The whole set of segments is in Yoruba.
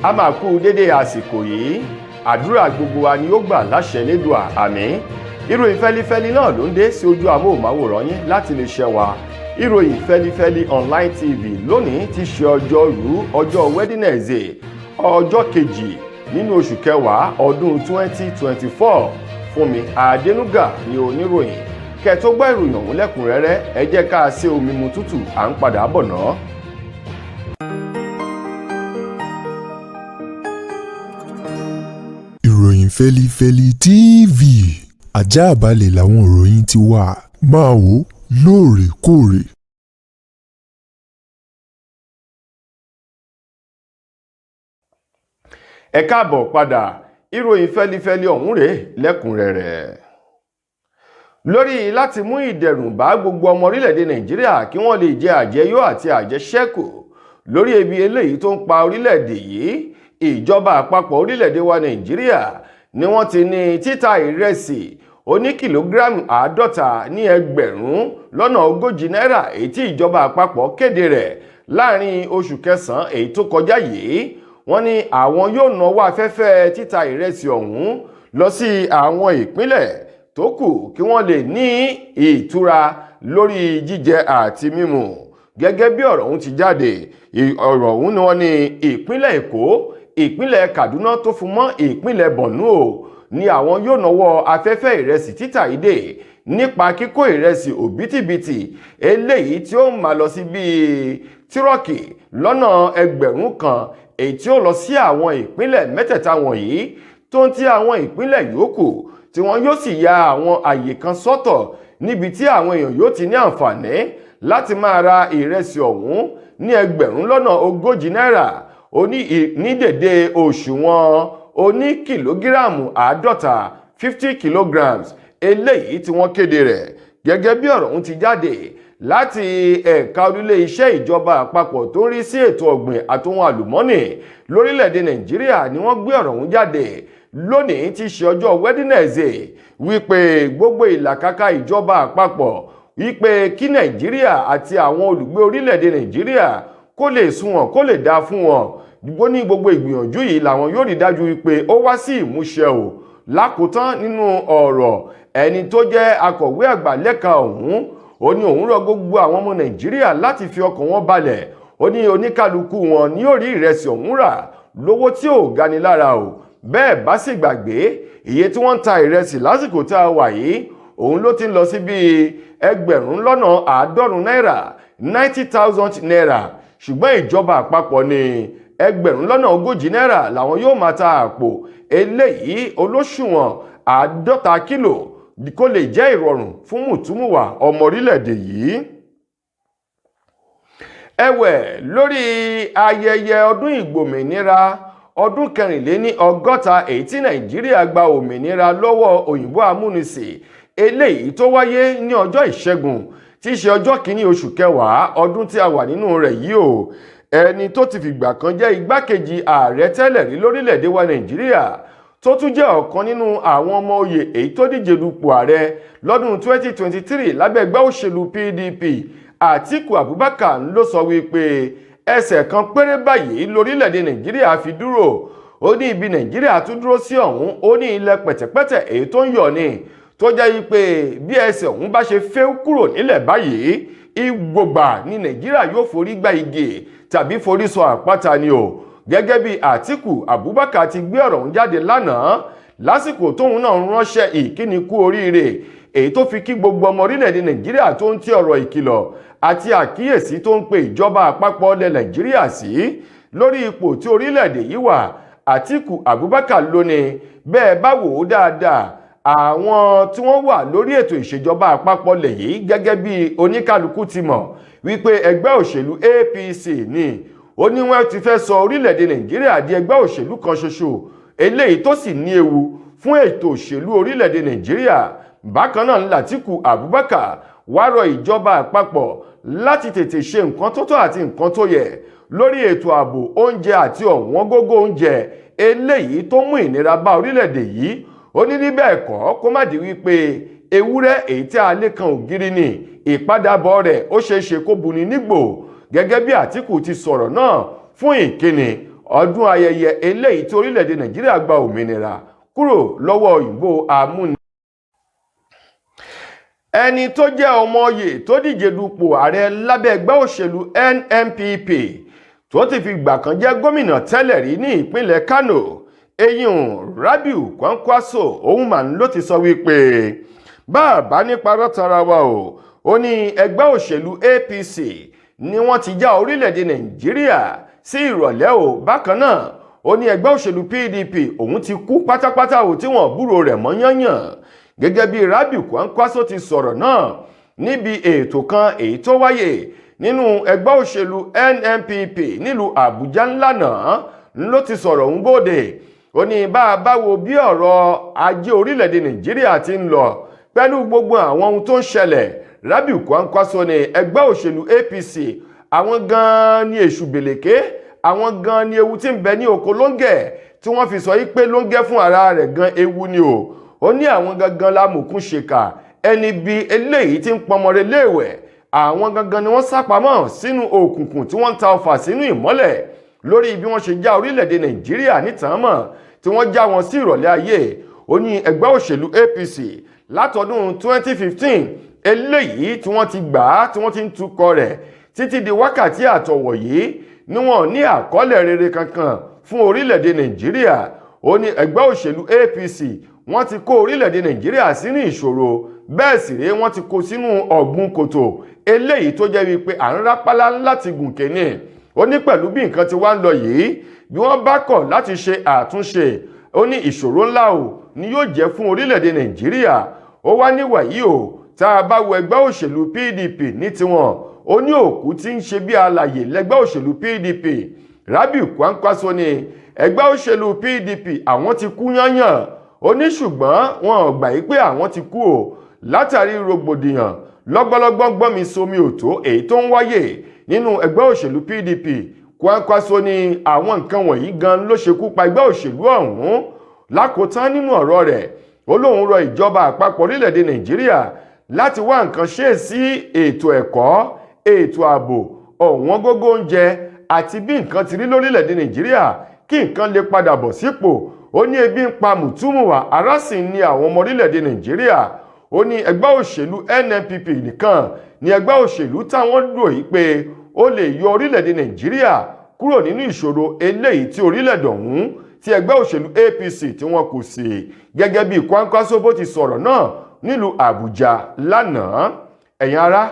A máa kú dédé àsìkò yìí. Àdúrà gbogbo wa ni ó gbà láṣẹ Lédùà, àmín. Ìròyìn fẹ́lifẹ́li náà ló ń dé sí ojú amóhùnmáwòrán yín láti lè ṣe wa Ìròyìn Fẹ́lifẹ́li Online TV. Lónìí ti ṣe ọjọ́rú, ọjọ́ Wednesday, ọjọ́ kejì nínú oṣù kẹwàá ọdún 2024. Fúnmi Adénúgà ni oníròyìn. Kẹ́ tó gbọ́ ìròyìn ọ̀hún lẹ́kùnrẹ́rẹ́, ẹ jẹ́ ká ṣe omi mu tútù, à ń padà bọ̀ náà. Ìròyìn Fẹ́lifẹ́li TV, àjààbalẹ̀ làwọn ìròyìn ti wà, máa wò lóòrèkóòrè. Ẹ káàbọ̀ padà. Ìròyìn fẹ́lifẹ́li ọ̀hún rèé lẹ́kùnrẹ́rẹ́. Lórí láti mú ìdẹ̀rùn bá gbogbo ọmọ orílẹ̀-èdè Nàìjíríà kí wọ́n lè jẹ àjẹyó àti àjẹṣẹ́kù lórí ebi eléyìí tó ń pa orílẹ̀-èdè yìí, ìjọba àpapọ̀ orílẹ̀-èdè wa Nàìjíríà ni wọ́n ti ní títa ìrẹsì oní kìlógíráàmù 50 ní 40,000 náírà, èyí tí ìjọba àpapọ̀ kéde rẹ̀ láàrin oṣù kẹsàn-án èyí tó kọjá yìí. Wọ́n ní àwọn yóò nawọ́ afẹ́fẹ́ títa ìrẹsì ọ̀hún lọ sí àwọn ìpínlẹ̀ tó kù kí wọ́n lè ní ìtura lórí jíjẹ àti mímu. Gẹ́gẹ́ bí ọ̀rọ̀ ọ̀hún ti jáde, ọ̀rọ̀ ọ̀hún ni wọ́n ní ìpínlẹ̀ Èkó, ìpínlẹ̀ Kaduna tó fún mọ́ ìpínlẹ̀ Borno ni àwọn yóò nawọ́ afẹ́fẹ́ ìrẹsì títà yìí dé nípa kíkó ìrẹsì òbítíbitì eléyìí tí ó máa lọ sí bíi tírọ́ọ̀kì lọ́nà 1,000, èyí tí ó lọ sí àwọn ìpínlẹ̀ mẹ́tẹ̀ẹ̀ta wọ̀nyí tó ń ti àwọn ìpínlẹ̀ yòókù, tí wọ́n yóò sì ya àwọn àyè kan sọ́tọ̀ níbi tí àwọn èèyàn yóò ti ní àǹfààní láti máa ra ìrẹsì ọ̀hún ní 40,000 náírà oní ní dèdè òṣùwọ̀n oní kìlógíráàmù 50, 50 kilograms, eléyìí tí wọ́n kéde rẹ̀. Gẹ́gẹ́ bí ọ̀rọ̀ ọ̀hún ti jáde láti ẹ̀ka orílẹ̀ iṣẹ́ ìjọba àpapọ̀ tó ń rí sí ètò ọ̀gbìn àtohun àlùmọ́nì lórílẹ̀‐èdè Nàìjíríà ni wọ́n gbé ọ̀rọ̀ ọ̀hún jáde lónìí tí ṣe ọjọ́ Wednesday, wípé gbogbo ìlàkàkà ìjọba àpapọ̀ wípé kí Nàìjíríà àti àwọn olùgbé orílẹ̀‐èdè Nàìjíríà kó lè sunwọ̀n, kó lè dáa fún wọn, gbogbo ní gbogbo ìgbìyànjú yìí làwọn yóò rí dájú wípé ó wá sí ìmúṣẹ o. Lákòótán nínú ọ̀rọ̀, ẹni tó jẹ́ akọ̀wé àgbà lẹ́ka ọ̀hún, ó ní òun rọ gbogbo àwọn ọmọ Nàìjíríà láti fi ọkàn wọn balẹ̀. Ó ní oníkálukú wọn ní ó rí ìrẹsì ọ̀hún rà lówó tí ò gani lára o. Bẹ́ẹ̀ bá sì gbàgbé, iye tí wọ́n ń ta ìrẹsì lásìkò tá a wà yìí, òun ló ti ń lọ sí bíi 90,000 náírà, 90,000 naira, ṣùgbọ́n ìjọba àpapọ̀ ní 40,000 náírà làwọn yóò máa ta àpò eléyìí olóṣùwọ̀n 50 kílò kó lè jẹ́ ìrọ̀rùn fún mùtúmùwà ọmọ orílẹ̀-èdè yìí. Ẹ̀wẹ̀, lórí ayẹyẹ ọdún ìgbòmìnira ọdún 64 èyí tí Nàìjíríà gba òmìnira lọ́wọ́ òyìnbó amúnisìn, eléyìí tó wáyé ní ọjọ́ Ìṣẹ́gun tí í ṣe ọjọ́ kìíní oṣù kẹwàá ọdún tí a wà nínú rẹ̀ yìí o, ẹni tó ti fìgbà kan jẹ́ igbákejì ààrẹ tẹ́lẹ̀ rí lórílẹ̀‐èdè wa Nàìjíríà, tó tún jẹ́ ọ̀kan nínú àwọn ọmọ oyè èyí tó díje dupò ààrẹ lọ́dún 2023 lábẹ́ ẹgbẹ́ òṣèlú PDP, Àtíkù Abubakar, ló sọ wípé ẹsẹ̀ kan péré báyìí lórílẹ̀‐èdè Nàìjíríà fi dúró. Ó ní ibi Nàìjíríà tún dúró sí ọ̀hún, ó ní ilẹ̀ pẹ̀tẹ̀pẹ̀tẹ̀ èyí tó ń yọ̀ ni, tó jẹ́ wípé bí ẹsẹ̀ ọ̀hún bá ṣe fẹ́ kúrò nílẹ̀ báyìí, ìgbògbà ní Nàìjíríà yóò forí gbá igi tàbí forí sọ àpáta ni o. Gẹ́gẹ́ bí Àtíkù Abubakar ti gbé ọ̀rọ̀ ọ̀hún jáde lánàá lásìkò tóun náà ránṣẹ́ ìkíni kú oríire èyí tó fi kí gbogbo ọmọ orílẹ̀-èdè Nàìjíríà, tó ń tí ọ̀rọ̀ ìkìlọ̀ àti àkíyèsí tó ń pe ìjọba àpapọ̀ ilẹ̀ Nàìjíríà sí lórí ipò tí orílẹ̀-èdè yìí wà. Àtíkù Abubakar lónìí bẹ́ẹ̀ bá wò ó dáadáa, àwọn tí wọ́n wà lórí ètò ìṣèjọba àpapọ̀ lẹ̀ yìí, gẹ́gẹ́ bí oníkálukú ti mọ̀ wípé ẹgbẹ́ òṣèlú APC ni, ó ní wọ́n ti fẹ́ sọ orílẹ̀-èdè Nàìjíríà di ẹgbẹ́ òṣèlú kan ṣoṣo, eléyìí tó sì ní ewu fún ètò òṣèlú orílẹ̀-èdè Nàìjíríà. Bákan náà, Àtíkù Abubakar wá rọ ìjọba àpapọ̀ láti tètè ṣe nǹkan tó tọ́ àti nǹkan tó yẹ lórí ètò ààbò oúnjẹ àti ọ̀wọ́n gógó oúnjẹ eléyìí tó mú ìnira bá orílẹ̀-èdè yìí. Ó ní ní bẹ́ẹ̀ kọ́, kó má di wípé ewúrẹ́ èyí tí a lé kan ògiri ni ìpadàbọ̀ rẹ̀ ó ṣeé ṣe kó buni nígbò. Gẹ́gẹ́ bí Àtíkù ti sọ̀rọ̀ náà fún ìkíni Ọdún ayẹyẹ eléyìí tí orílẹ̀-èdè Nàìjíríà gba òmìnira kúrò lọ́wọ́ òyìnbó amúni. Ẹni tó jẹ́ ọmọ oyè tó díje dupò ààrẹ lábẹ́ ẹgbẹ́ òṣèlú NNPP, tó ti fi gbà kan jẹ́ gómìnà tẹ́lẹ̀ rí ní ìpínlẹ̀ Kano, eyín Rabiu Kwankwaso, òun mà ló ti sọ wípé bàbá nípa rọ́tara wa o. Ó ní ẹgbẹ́ òṣèlú APC ni wọ́n ti já orílẹ̀-èdè Nàìjíríà sí ìrọ̀lẹ́ o. Bákan náà, ó ní ẹgbẹ́ òṣèlú PDP òun ti kú pátápátá o, tí wọ́n gbúrò rẹ̀ mọ́ yányàn. Gẹ́gẹ́ bí Rabiu Kwankwaso ti sọ̀rọ̀ náà níbi ètò kan èyí tó wáyé nínú ẹgbẹ́ òṣèlú NNPP nílùú Àbújá ńlá náà ló ti sọ̀rọ̀ ń bóde. Ó ní bá a bá wo bí ọ̀rọ̀ ajé orílẹ̀-èdè Nàìjíríà ti ń lọ pẹ̀lú gbogbo àwọn ohun tó ń ṣẹlẹ̀, Rabiu Kwankwaso ní ẹgbẹ́ òṣèlú APC, àwọn gan-an ní èṣù bèlèké, àwọn gan-an ní ewu tí ń bẹ ní oko lóńgẹ̀, tí wọ́n fi sọ yí pé lóńgẹ́ fún ara rẹ̀ gan ewu ni o. Ó ní àwọn gangan lámùkún ṣèkà, ẹni bí eléyìí tí ń pọnmọre léèwẹ̀. Àwọn gangan ni wọ́n sápamọ́ sínú òkùnkùn tí wọ́n ń ta ọfà sínú ìmọ́lẹ̀ lórí bí wọ́n ṣe já orílẹ̀-èdè Nàìjíríà nítàn mọ̀, tí wọ́n já wọn sí ìrọ̀lẹ́ ayé. Ó ní ẹgbẹ́ òṣèlú APC látọdún 2015 eléyìí tí wọ́n ti gbà á, tí wọ́n ti ń tukọ̀ rẹ̀ títí di wákàtí àtọ̀wọ̀ yìí, ni wọ́n ní àkọọ́lẹ̀ rere kankan fún orílẹ̀-èdè Nàìjíríà. Ó ní ẹgbẹ́ òṣèlú APC, wọ́n ti kó orílẹ̀-èdè Nàìjíríà sínú ìṣòro, bẹ́ẹ̀ sì rèé, wọ́n ti kó sínú ọ̀gbun kòtò eléyìí tó jẹ́ wípé à ń rápálá láti gùn kéne. Ó ní pẹ̀lú bí nǹkan ti wá ń lọ yìí, bí wọ́n bá kọ̀ láti ṣe àtúnṣe, ó ní ìṣòro ńlá o ni yóò jẹ́ fún orílẹ̀-èdè Nàìjíríà. Ó wá ní wàyí o, tá a bá wo ẹgbẹ́ òṣèlú PDP ní tiwọn, ó ní òkú tí ń ṣe bí alàyè lẹ́gbẹ́ òṣèlú PDP. Rabiu Kwankwaso ní ẹgbẹ́ òṣèlú PDP, àwọn ti kú yányàn. Ó ní ṣùgbọ́n wọn ò gbà yí pé àwọn ti kú o, látàrí rògbòdìyàn lọ́gbọ́lọ́gbọ́ gbọ́nmi somi òtó èyí tó ń wáyè nínú ẹgbẹ́ òṣèlú PDP. Kwankwaso ní àwọn nǹkan wọ̀nyí gan ló ṣekú pa ẹgbẹ́ òṣèlú ọ̀hún. Lákòótán nínú ọ̀rọ̀ rẹ̀, ó lóun rọ ìjọba àpapọ̀ orílẹ̀-èdè Nàìjíríà láti wá nǹkan ṣe sí ètò ẹ̀kọ́, ètò ààbò, ọ̀wọ́n gógó oúnjẹ àti bí nǹkan ti rí lórílẹ̀-èdè Nàìjíríà, kí nǹkan lè padà bọ̀ sípò. Ó ní ebi ń pa mùtúmùwà, ara sì ń ní àwọn ọmọ orílẹ̀-èdè Nàìjíríà. Ó ní ẹgbẹ́ òṣèlú NNPP nìkan ní ẹgbẹ́ òṣèlú táwọn dò yìí pé ó lè yọ orílẹ̀-èdè Nàìjíríà kúrò nínú ìṣòro eléyìí tí orílẹ̀-èdè ọ̀hún tí ẹgbẹ́ òṣèlú APC tí wọ́n kò sí. Gẹ́gẹ́ bí Kwankwaso bó ti sọ̀rọ̀ náà nílùú Àbújá lánàá. Ẹ̀yin ará,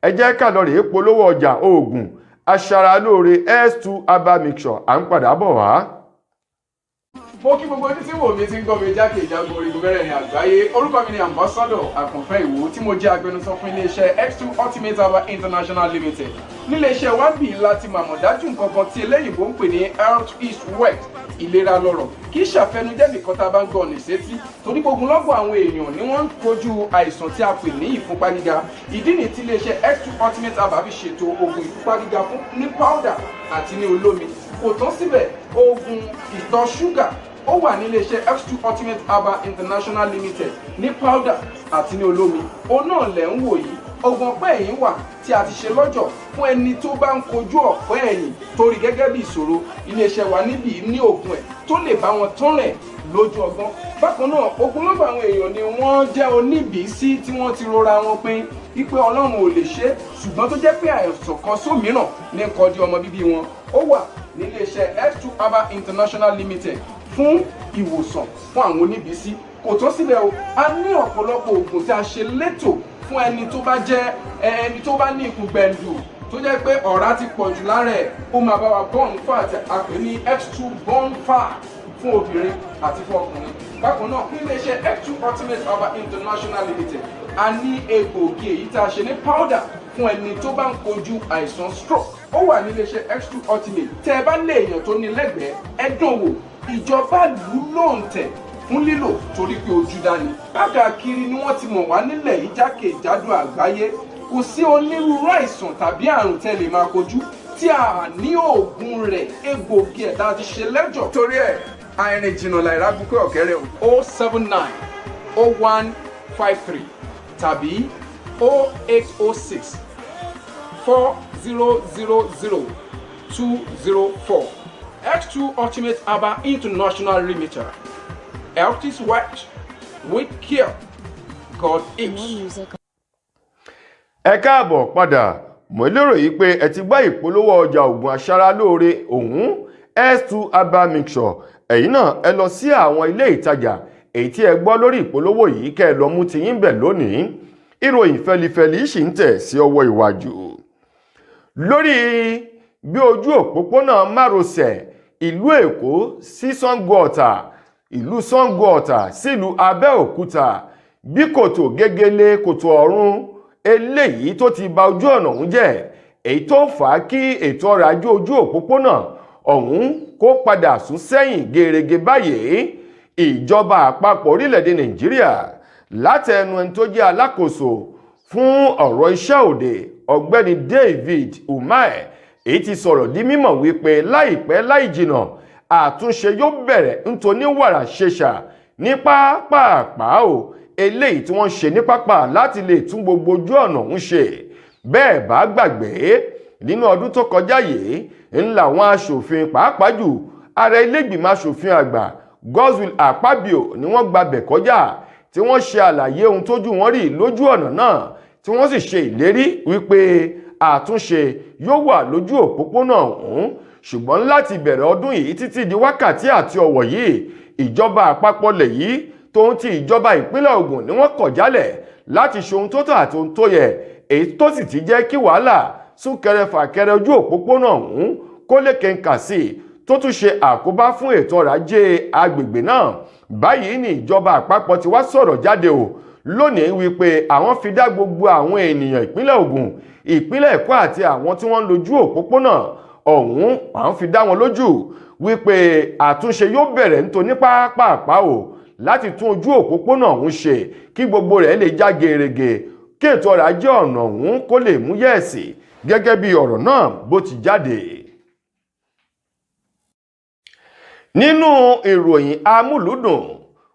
ẹ jẹ́ ká lọ rèé polówó ọjà oògùn aṣaralóore S2 herbal mixture. À ń padà bọ̀ wá. Mo kí gbogbo ojú tí wò mí, tí ń gbọ́ mi jákèjádò orígun mẹ́rẹ̀ẹ̀rin àgbáyé. Orúkọ mi ni Ambassador Àkànfẹ́ Ìwò, tí mo jẹ́ agbẹnusọ fún iléeṣẹ́ X2 Ultimate Herbal International Limited. Níléeṣẹ́ wa bì láti màmọ̀ dájú nǹkan kan tí eléyìnbó ń pè ní health is wealth, ìlera lọ́rọ̀. Kì í ṣàfẹnujẹ́ nìkan tá a bá ń gbọ́ ọ̀nà ìsétí, torí gbogbo lọ́gbọ̀ àwọn èèyàn ni wọ́n ń kojú àìsàn tí a pè ní ìfúnpá gíga. Ìdí nìyí tí iléeṣẹ́ X2 Ultimate Herbal fi ṣètò oògùn ìfúnpá gíga fún ní powder àti ní olómi. Kò tán síbẹ̀, oògùn ìtọ̀ ṣúgà ó wà ní iléeṣẹ́ X2 Ultimate Herbal International Limited ní powder àti ní olómi. Òun náà lẹ̀ ń wò yìí. Oògùn ọ̀pẹ́ ẹ̀yìn wà tí a ti ṣe lọ́jọ̀ fún ẹni tó bá ń kojú ọ̀pẹ́ ẹ̀yìn torí gẹ́gẹ́ bí ìṣòro. Iléeṣẹ́ wa níbí ní oògùn ẹ̀ tó lè bá wọn tán rẹ̀ lójú ọgbọ́n. Bákan náà, ogunlọ́gọ̀ àwọn èèyàn ni wọ́n jẹ́ oníbìísí tí wọ́n ti rora wọn pin wípé Ọlọ́run ò lè ṣe é, ṣùgbọ́n tó jẹ́ pé àìsàn kan sómìíràn ní kọjú ọmọ bíbí wọn. Ó wà níléeṣẹ́ X2 Herbal International Limited fún ìwòsàn fún àwọn oníbìísí. Kò tó síbẹ̀ o, a ní ọ̀pọ̀lọpọ̀ oògùn tí a ṣe létò fún ẹni tó bá jẹ́ ẹni tó bá ní ikùn gbẹ̀ǹdù, tó jẹ́ pé ọ̀rá ti pọ̀ jù lára ẹ̀. Ó máa bá wa burn fat, a pè ní X2 burn fat, fún obìnrin àti fún ọkùnrin. Bákan náà, ní iléeṣẹ́ X2 Ultimate Herbal International Limited, a ní egbòogi èyí tá a ṣe ní powder fún ẹni tó bá ń kojú àìsàn stroke. Ó wà ní iléeṣẹ́ X2 Ultimate. Tẹ́ ẹ bá lé èèyàn tó ní lẹ́gbẹ̀ẹ́, ẹ dán wò. Ìjọba lù ú lóǹtẹ̀ fún lílò torí pé ojú dání. Káàkiri ni wọ́n ti mọ̀ wá nílẹ̀ yìí, jákèjádò àgbáyé. Kò sí onírúurú àìsàn tàbí àrùn tẹ́ lè máa kojú tí a ní oògùn rẹ̀, egbòogi ẹ̀ tá a ti ṣe lẹ́jọ̀. Torí ẹ̀, àìrìn jìnnà làìrá bukẹ́ ọ̀kẹ́rẹ́ o. 0790153 tàbí 08064000204. X2 Ultimate Herbal International Limited. Health is wealth. With care, God More is. music Ẹ káàbọ̀ padà. Mo lérò yìí pé ẹ ti gbọ́ ìpolówó ọjà oògùn aṣaralóore òun S2 Herbal Mixture. Ẹ̀yin náà ẹ lọ sí àwọn ilé ìtajà èyí tí ẹ gbọ́ lórí ìpolówó yìí, kẹ́ ẹ lọ mú tiyín bẹ̀ lónìí. Ìròyìn fẹlifẹli sì ń tẹ̀ sí ọwọ́ iwájú lórí bí ojú òpópónà márosẹ̀ ìlú Èkó sí Sango Ọ̀tà, ìlú Sango Ọ̀tà sílùú Abẹ́òkúta, bí kòtò gegele, kòtò ọ̀run eléyìí tó ti ba ojú ọ̀nà ọ̀hún jẹ́, èyí tó fà á kí ètò ọrọ̀ ajé ojú òpópónà ọ̀hún kó padà sún sẹ́yìn gèrègè báyìí. Ìjọba àpapọ̀ orílẹ̀-èdè Nàìjíríà, látẹnu ẹni tó jẹ́ alákòóso fún ọ̀rọ̀ iṣẹ́ òde, Ọ̀gbẹ́ni David Umahi, èyí ti sọ̀rọ̀ di mímọ̀ wípé láìpẹ́ láì jìnà, àtúnṣe yóò bẹ̀rẹ̀ nítorí wàrà ṣẹṣà ní pápápá o, eléyìí tí wọ́n ń ṣe ní pápá láti lè tún gbogbo ojú ọ̀nà ọ̀hún ṣe. Bẹ́ẹ̀ bá gbàgbé, nínú ọdún tó kọjá yìí ń làwọn aṣòfin, pàápàá jù ààrẹ ilégbìmọ̀ aṣòfin àgbà Godswill Akpabio, ni wọ́n gbabẹ̀ kọjá, tí wọ́n ṣe àlàyé ohun tójú wọn rí lójú ọ̀nà náà, tí wọ́n sì ṣe ìlérí wípé àtúnṣe yóò wà lójú òpópónà ọ̀hún. Ṣùgbọ́n láti bẹ̀rẹ̀ ọdún yìí títí di wákàtí àti ọ̀wọ̀ yìí, ìjọba àpapọ̀ lẹ̀ yìí tóun ti ìjọba ìpínlẹ̀ Ògùn ni wọ́n kọ̀ jálẹ̀ láti ṣe ohun tó tọ́ àti ohun tó yẹ, èyí tó sì ti jẹ́ kí wàhálà súnkẹrẹ fàkẹrẹ ojú òpópónà ọ̀hún kó lè kẹńkà sí i, tó tún ṣe àkóbá fún ètò ọrọ̀ ajé agbègbè náà. Báyìí ni ìjọba àpapọ̀ ti wá sọ̀rọ̀ jáde o lónìí wípé àwọn fi dá gbogbo àwọn ènìyàn ìpínlẹ̀ Ògùn, ìpínlẹ̀ Èkó àti àwọn tí wọ́n ń lójú òpópónà ọ̀hún, àwọn fi dá wọn lójú wípé àtúnṣe yóò bẹ̀rẹ̀ nítorí pápápá o láti tún ojú òpópónà ọ̀hún ṣe, kí gbogbo rẹ̀ lè já gerege, kí ètò ọrọ̀ ajé ọ̀nà ọ̀hún kó lè mú yẹ̀ẹ̀sì, gẹ́gẹ́ bí ọ̀rọ̀ náà bó ti jáde. Nínú ìròyìn amúlùúdùn,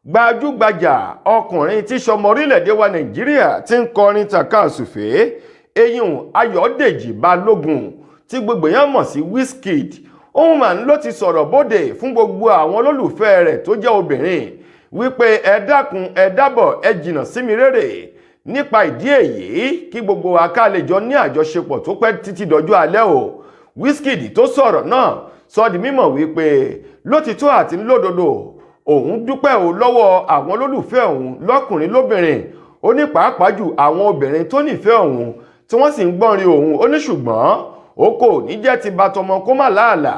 gbajúgbajà ọkùnrin tí sọmọ orílẹ̀-èdè wa Nàìjíríà ti ń kọrin tàkàsùfé, eyín Ayọ̀dèjì Balógun tí gbogbo èèyàn mọ̀ sí Wizkid, òun mà ń ló ti sọ̀rọ̀ bóde fún gbogbo àwọn olólùfẹ́ rẹ̀ tó jẹ́ obìnrin wípé ẹ dákun, ẹ dábọ̀, ẹ jìnnà sí mi rérè. Nípa ìdí èyí, kí gbogbo wa ká lè jọ ní àjọṣepọ̀ tó pẹ́ títí dọjọ́ alẹ́ o. Wizkid tó sọ̀rọ̀ náà sọ di mímọ̀ wípé lótìtọ́ àti lódodo, òun dúpẹ́ o lọ́wọ́ àwọn olólùfẹ́ òun lọ́kùnrin lóbìnrin. Ó ní pàápàá jù àwọn obìnrin tó nífẹ̀ẹ́ òun tí wọ́n sì ń gbọ́nrin òun. Ó ní ṣùgbọ́n ó kò ní jẹ́ ti ba tọmọ kó má láàlà.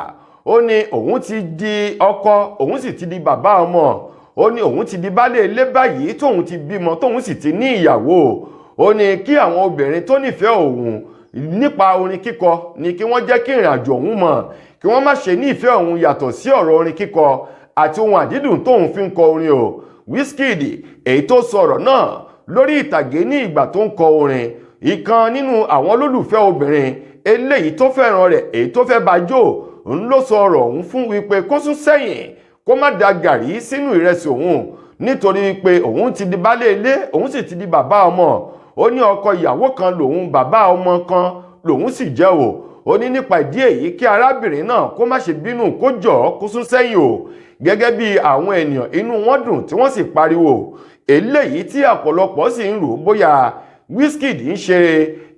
Ó ní òun ti di ọkọ, òun sì ti di bàbá ọmọ. Ó ní òun ti di baálé ilé báyìí, tóun ti bímọ, tóun sì ti ní ìyàwó. Ó ní kí àwọn obìnrin tó nífẹ̀ẹ́ òun nípa orin kíkọ ni kí wọ́n jẹ́ kí ìrìn àjò òun mọ̀, kí wọ́n má ṣe ní ìfẹ́ òun yàtọ̀ sí ọ̀rọ̀ orin kíkọ àti ohun àdídùn tóun fi ń kọ orin o. Wizkid èyí tó sọ̀rọ̀ náà lórí ìtàgé ní ìgbà tó ń kọ orin, ìkan nínú àwọn olólùfẹ́ obìnrin eléyìí tó fẹ́ràn rẹ̀, èyí tó fẹ́ bá jó, ń ló sọ ọ̀rọ̀ òun fún wípé kó sún sẹ́yìn, kó má da gàrí sínú ìrẹsì òun, nítorí pé òun ti di baálé ilé, òun sì ti di bàbá ọmọ. Ó ní ọkọ ìyàwó kan lòun, bàbá ọmọ kan lòun sì jẹ́ o. Ó ní nípa ìdí èyí, kí arábìnrin náà kó má ṣe bínú, kó jọ̀ọ́, kó sún sẹ́yìn o. Gẹ́gẹ́ bí àwọn ènìyàn inú wọn dùn tí wọ́n sì pariwo, eléyìí tí ọ̀pọ̀lọpọ̀ sì ń rò bóyá Wizkid ń ṣe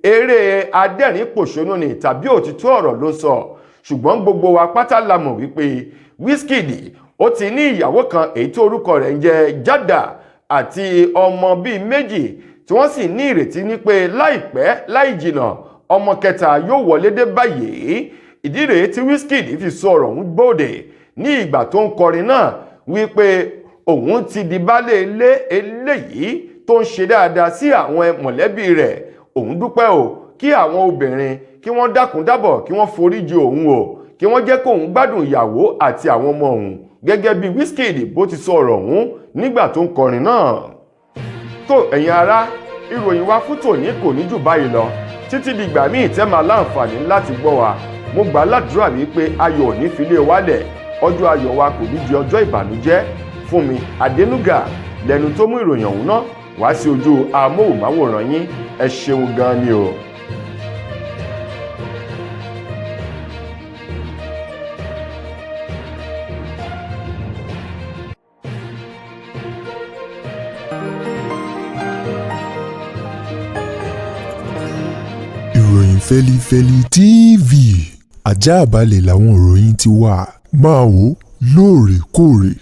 eré adẹ́rìn-pòṣónú ni tàbí òtítọ́ ọ̀rọ̀ ló sọ. Ṣùgbọ́n gbogbo wa pátá la mọ̀ wípé Wizkid ó ti ní ìyàwó kan èyí tí orúkọ rẹ̀ ń jẹ́ Jada àti ọmọ bíi méjì, tí wọ́n sì ní ìrètí ní pé láìpẹ́ láì jìnà, ọmọ kẹta yóò wọlé dé báyìí. Ìdí rèé tí Wizkid fi sọ ọ̀rọ̀ ọ̀hún gbòde ní ìgbà tó ń kọrin náà wípé òun ti di baálé ilé eléyìí tó ń ṣe dáadáa sí àwọn mọ̀lẹ́bí rẹ̀. Òun dúpẹ́ o, kí àwọn obìnrin kí wọ́n dákun dábọ̀, kí wọ́n foríjì òun o, kí wọ́n jẹ́ kóun gbádùn ìyàwó àti àwọn ọmọ òun, gẹ́gẹ́ bí Wizkid bó ti sọ ọ̀rọ̀ ọ̀hún nígbà tó ń kọrin náà. Tó, ẹ̀yin ará, ìròyìn wa fún tòní kò ní jù báyìí lọ títí di ìgbà míì tẹ́ máa láǹfààní láti gbọ́ wa. Mo gbà á ládùúrà wípé ayọ̀ ò ní filé wálẹ̀, ọjọ́ ayọ̀ wa kò ní di ọjọ́ ìbànújẹ́. Fún mi Adénúgà lẹ́nu tó mú ìròyìn ọ̀hún náà wá sí ojú amóhùnmáwòrán yín. Ẹ ṣeun gan ni o. Fẹlifẹli TV, ajáàbalẹ̀ làwọn ìròyìn ti wà, máa wò lóòrèkóòrè.